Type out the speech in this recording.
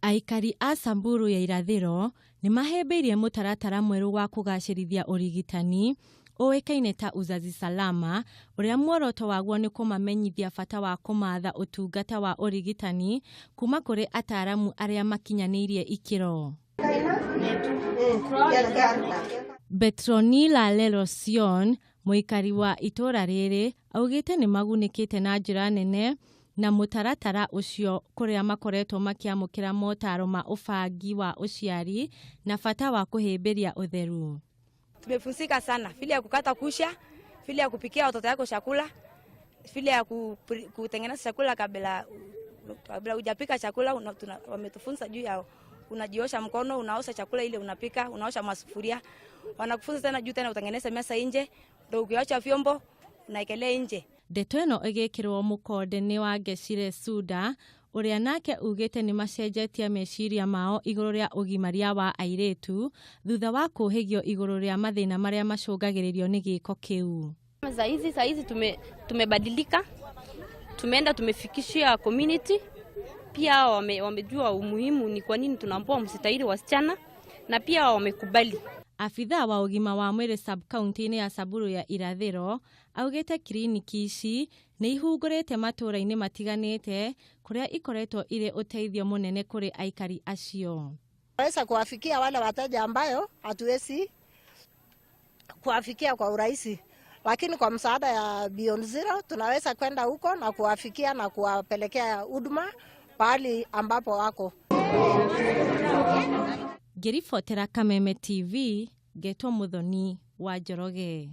Aikari a Samburu ya irathĩro nĩ mahĩmbĩirie mũtaratara mwerũ wa kũgacĩrithia ũrigitani ũĩkaine ta Uzazi Salama, ũrĩa muoroto waguo nĩ kũmamenyithia bata wa kũmatha ũtungata wa ũrigitani kuma kũrĩ ataaramu arĩa makinyanĩirie ikĩro. Petronila Lerosion, mũikari wa itũũra rĩrĩ, augĩte nĩ magunĩkĩte na njĩra nene na mũtaratara ũcio, kũrĩa makoretwo makĩamũkĩra motaro ma ũbangi wa ũciari na bata wa kũhĩmbĩria ũtheru. Tumefunzika sana vile ya kukata kucha, vile ya kupikia watoto yako chakula, vile ya kutengeneza chakula kabla hujapika chakula. Wametufunza juu ya unajiosha mkono, unaosha chakula ile unapika, unaosha masufuria. Wanakufunza tena juu tena utengeneze meza nje, ndio ukiosha vyombo unaekelea nje. Ndeto ĩno ĩgĩkĩrwo mũkonde nĩ Wangecire Suda, ũrĩa nake ugĩte nĩ macenjetie meciria mao igũrũ rĩa ũgimaria wa airĩtu thutha wa kũhĩgio igũrũ rĩa mathĩna marĩa macũngagĩrĩrio nĩ gĩko kĩu. Saa hizi tumebadilika, tumeenda tumefikishia community pia wamejua umuhimu ni kwa nini tunaambiwa msitahiri wasichana na pia wamekubali. Abithaa wa ũgima wa mwĩrĩ sub-county-inĩ ya Samburu ya irathĩro augĩte kiriniki ici nĩ ihungũrĩte matũũra-inĩ matiganĩte, kũrĩa ikoretwo irĩ ũteithio mũnene kũrĩ aikari acio. Weza kuwafikia wale wateja ambayo hatuwezi kuwafikia kwa urahisi, lakini kwa msaada ya Beyond Zero tunaweza kwenda huko na kuwafikia na kuwapelekea huduma pahali ambapo wako. Ngĩribotera Kameme TV, ngetwo Muthoni wa Njoroge.